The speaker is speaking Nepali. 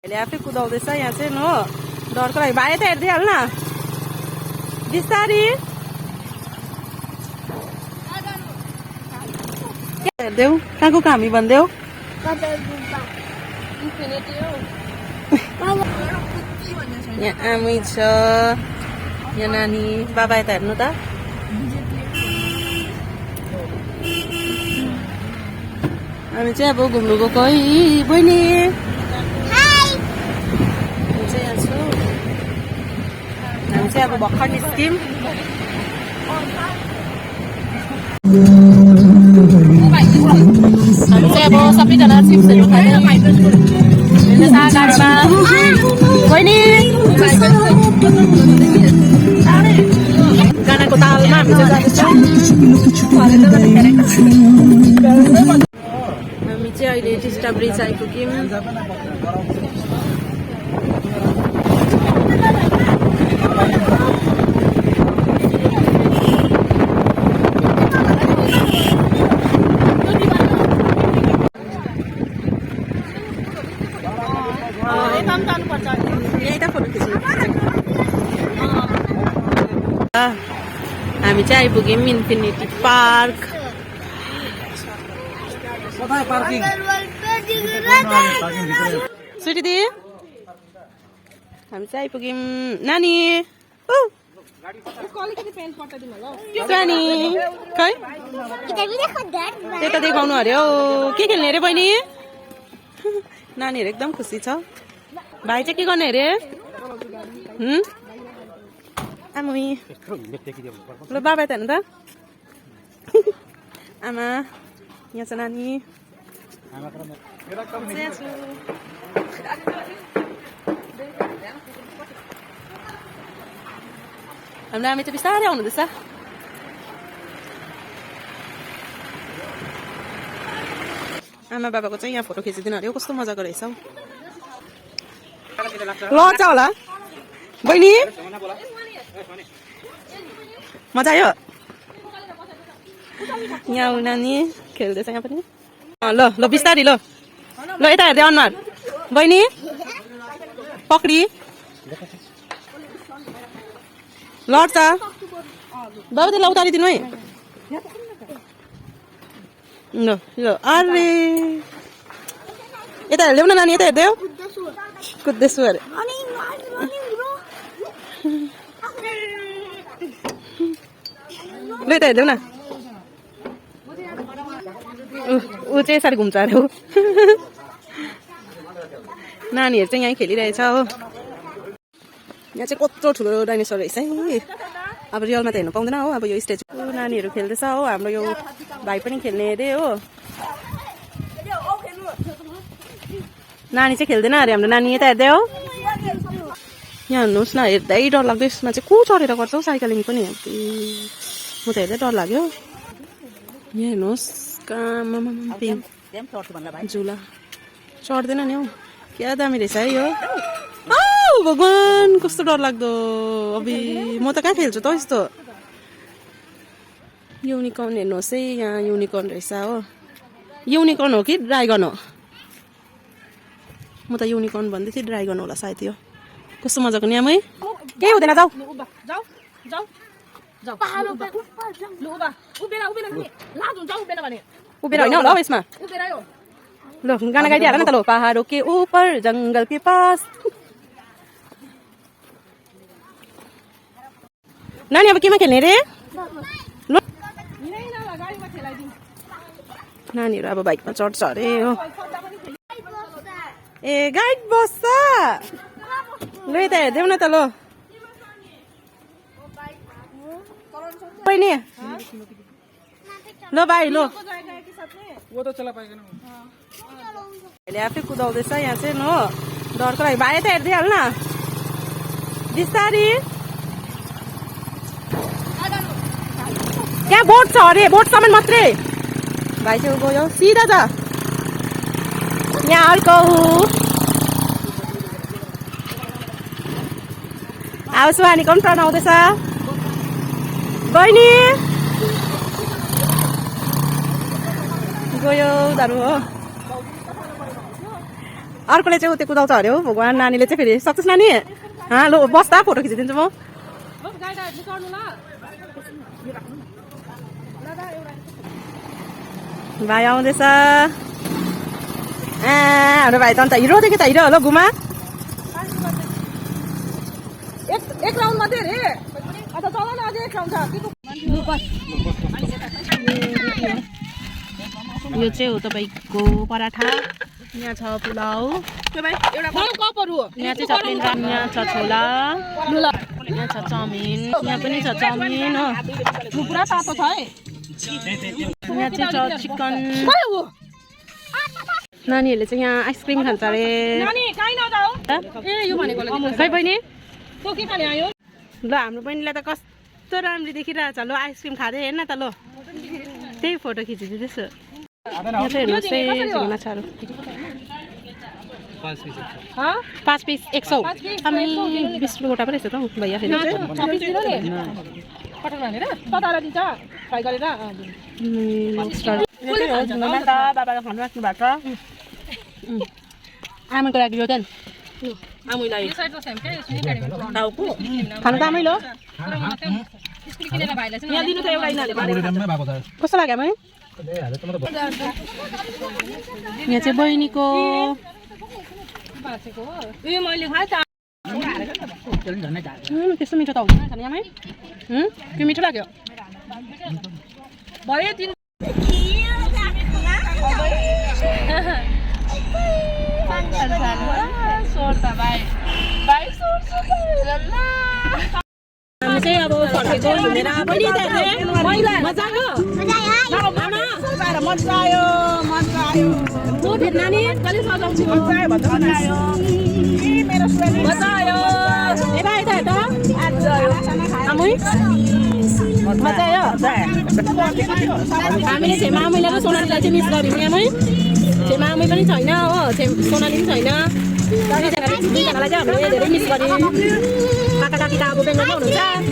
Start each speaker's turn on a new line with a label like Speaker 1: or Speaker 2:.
Speaker 1: अहिले आफै कुदाउँदैछ यहाँ चाहिँ हो डरको लागि भाइ त हेरिदिइहाल न बिस्तारी हेरिदेऊ कहाँको हामी भनिदेऊ यहाँ आमै छ यहाँ नानी बाबा यता हेर्नु त हामी चाहिँ अब घुम्नु गएको है बहिनी हामी चाहिँ अब भर्खर निस्क्यौँ हामी चाहिँ अब सबैजना चिप्सहरू खाएर गाडीमा बहिनी गानाको तालमा हामी चाहिँ हामी चाहिँ अहिले टिस्टा ब्रिज आइपुग्यौँ हामी चाहिँ आइपुग्यौँ इन्फिनिटी पार्क सुटी दी हामी चाहिँ आइपुग्यौँ नानी नानी खै त्यता देखाउनु अरे हौ के खेल्ने अरे बहिनी नानीहरू एकदम खुसी छ भाइ चाहिँ के गर्ने अरे आमै ल बाबा त हेर्नु त आमा यहाँ छ नानी हाम्रो आमा चाहिँ बिस्तारै आउनुहुँदैछ आमा बाबाको चाहिँ यहाँ फोटो खिचिदिनु अरे कस्तो मजाको रहेछ हौ लड्छ होला बहिनी मजा आयो यहाँ नानी खेल्दैछ यहाँ पनि ल ल बिस्तारी ल ल यता हेर्दै अनुहार बहिनी पक्री लड्छ बाबा त्यसलाई उतारिदिनु है ल ल अरे यता हेर्देऊ न नानी यता हेर्देऊ कुद्दैछु अरे ल यता हेर्देऊ न ऊ चाहिँ यसरी घुम्छ अरे नानीहरू चाहिँ यहीँ खेलिरहेछ हो यहाँ चाहिँ कत्रो ठुलो डाइनोसर रहेछ है अब रियलमा त हेर्नु पाउँदैन हो अब यो स्टेज नानीहरू खेल्दैछ हो हाम्रो यो भाइ पनि खेल्ने अरे हो नानी चाहिँ खेल्दैन अरे हाम्रो नानी यता हेर्दै हो यहाँ हेर्नुहोस् न हेर्दै डर लाग्दो यसमा चाहिँ को चढेर गर्छ हौ साइकलिङ पनि म त हेर्दै डर लाग्यो यहाँ हेर्नुहोस् झुला चढ्दैन नि हौ क्या दामी रहेछ है यो भगवान कस्तो डर लाग्दो अबि म त कहाँ खेल्छु त यस्तो युनिकर्न हेर्नुहोस् है यहाँ युनिकर्न रहेछ हो युनिकर्न हो कि ड्राइगन हो म त युनिकर्न भन्दै थिएँ ड्राइगन होला सायद यो कस्तो मजाको नि आमै केही हुँदैन जाऊ उभिएर होइन होला हौ यसमा ल गाना गाइदिइहाल न त ल पहाडो के ऊपर जंगल के पास नानी अब केमा खेल्ने रे ल नानीहरू अब बाइकमा चढ्छ अरे हो ए गाइड बस्छ ल यता हेर्देऊ न त ल बहिनी ल भाइ ल अहिले आफै कुदाउँदैछ यहाँ चाहिँ हो डरको लागि भाइ त हेरिदिइहाल न बिस्तारी त्यहाँ बोट छ अरे बोटसम्म मात्रै भाइ चाहिँ गयो सिधा छ यहाँ अर्को अब सुहानीको पनि टर्न आउँदैछ बहिनी गयो उनीहरू हो अर्कोले चाहिँ त्यो कुदाउँछ अरे हौ भगवान् नानीले चाहिँ फेरि सक्छस् नानी लो बस्दा फोटो खिचिदिन्छु म भाइ आउँदैछ हाम्रो भाइ त अन्त हिरोदेखि त हिरो होला गुमा
Speaker 2: एक राउन्ड मात्रै रे अच्छा चल न अझै एक राउन्ड छ
Speaker 1: यो चाहिँ हो तपाईँको पराठा यहाँ छ पुलाउ
Speaker 2: कपहरू
Speaker 1: यहाँ चाहिँ छ प्लेन यहाँ छ छोला यहाँ छ चाउमिन यहाँ पनि छ चाउमिन हो
Speaker 2: पुरा तातो छ है
Speaker 1: यहाँ चाहिँ छ चिकन नानीहरूले चाहिँ यहाँ आइसक्रिम खान्छ अरे
Speaker 2: नानी काहीँ नजाऊ ए यो भनेको
Speaker 1: खै बहिनी
Speaker 2: तँ के खाने आयो
Speaker 1: ल हाम्रो बहिनीलाई त कस्तो राम्रो देखिरहेछ ल आइसक्रिम खाँदै हेर्न त ल त्यही फोटो खिचिदिँदैछु यहाँ चाहिँ हेर्नुहोस् झिङ्गे माछाहरू 5 पिस 100 हामी 20 रुपियाँ गोटा पो रहेछ त हौ भैया फेरि
Speaker 2: पठाउनु भनेर तताएर दिन्छ फ्राई गरेर
Speaker 1: बाबाले खानु राख्नु भएको आमाको लागि यो चाहिँ आमैलाई टाउको खानु त आमैलो यहाँ दिनु त एउटा यिनीहरूले कस्तो लाग्यो आमै यहाँ चाहिँ बहिनीको त्यस्तो मिठो त हुँदैन खाने आमै त्यो मिठो लाग्यो
Speaker 2: भयो दिन
Speaker 1: हामी चाहिँ अब फर्केको हिँडेर पनि मजा आयो नानी कहिले सजाउँछु मजा आयो यता यता यता आमै मजा आयो हामीले छेमा आमैलाई र सोनालीलाई चाहिँ मिस गऱ्यौँ नि आमै छेमा आमै पनि छैन हो सोनाली पनि छैन दुईजनालाई चाहिँ हामीले धेरै मिस गऱ्यौँ काका काकी त अब बेङ्गलमै हुनुहुन्छ